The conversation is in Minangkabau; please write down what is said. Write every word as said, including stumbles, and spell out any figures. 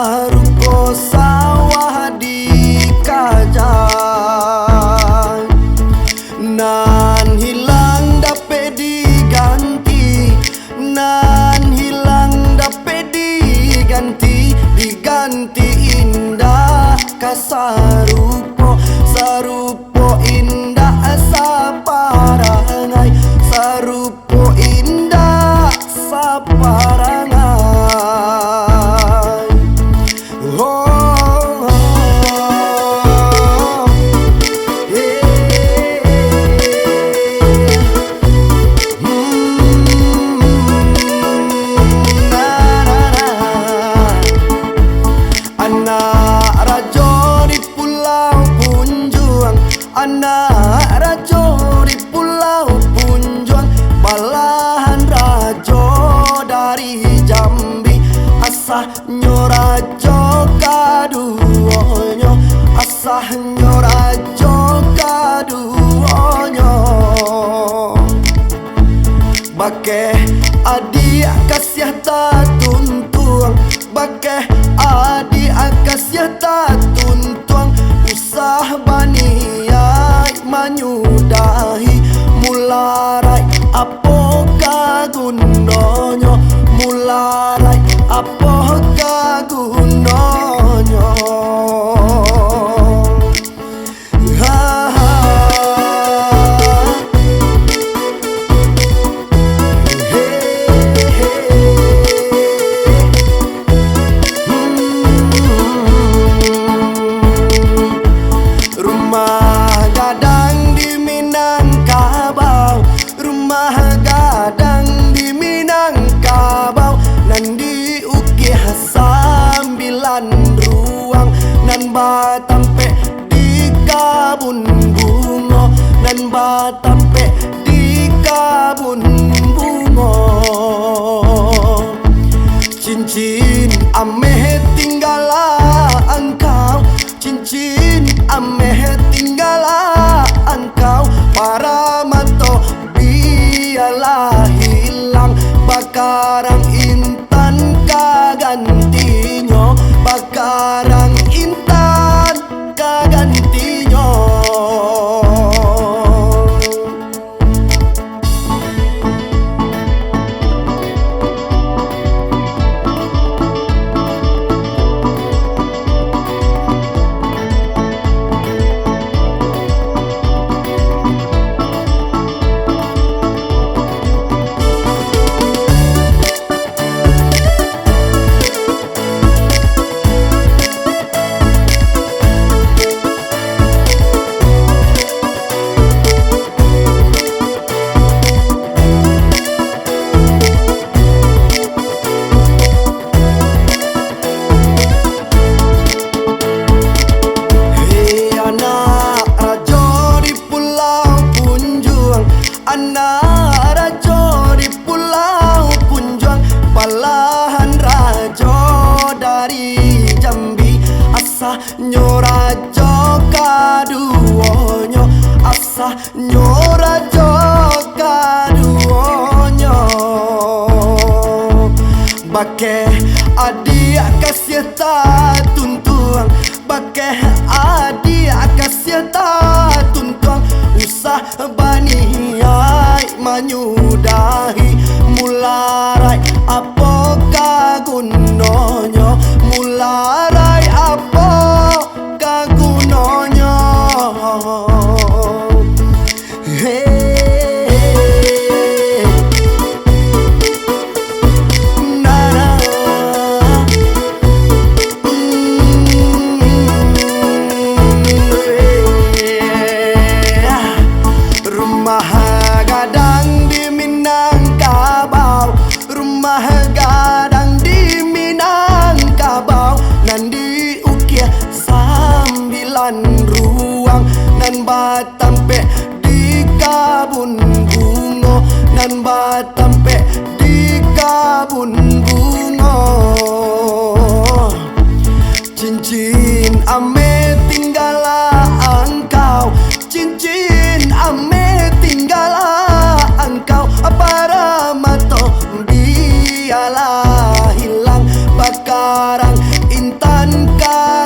Sarupo sawah dikajang, nan hilang dapek diganti, nan hilang dapek diganti, diganti indak ka sarupo, sarupo indak saparangai, sarupo indak saparangai. Oh, oh, oh, yeah. Hmm, na, na, na. Anak rajo di Pulau Punjuang, anak rajo di Pulau Punjuang, balahan rajo dari Jambi, asahnyo rajo kaduonyo, asahnyo rajo kaduonyo. Bakeh adiak kasiah tatuntuang, bakeh adiak kasiah tatuntuang, usah baniaik manyudahi, mularai apo ka gunonyo, mularai apo ka gunonyo. Rumah gadang di Minangkabau, rumah gadang di Minangkabau, nan diukih sambilan ruang, nan batampek di kabun bungo, nan batampek di kabun bungo. Cincin ameh tinggalah angkau, cincin ameh tinggalah angkau, paramato bialah hilang, bakarang intan ka gantinyo, bakarang intan ka gantinyo. Hei anak rajo di Pulau Punjuang, anak rajo di Pulau Punjuang, balahan rajo dari Jambi, asahnyo rajo kaduonyo, asahnyo rajo kaduonyo. Bakeh adiak kasiah tatuntuang, bakeh adiak kasiah tatuntuang, usah baniaik manyudahi, mularai apo ka gunonyo, mularai apo ka gunonyo. Hei. Nana. Mm. Rumah gadang di Minangkabau, rumah gadang di Minangkabau, nan diukih sambilan ruang, nan batampek di kabun bungo, nan batampek di kabun bungo. Cincin ameh tinggalah angkau, cincin ameh tinggalah angkau, paramato bialah hilang, bakarang intan Engkau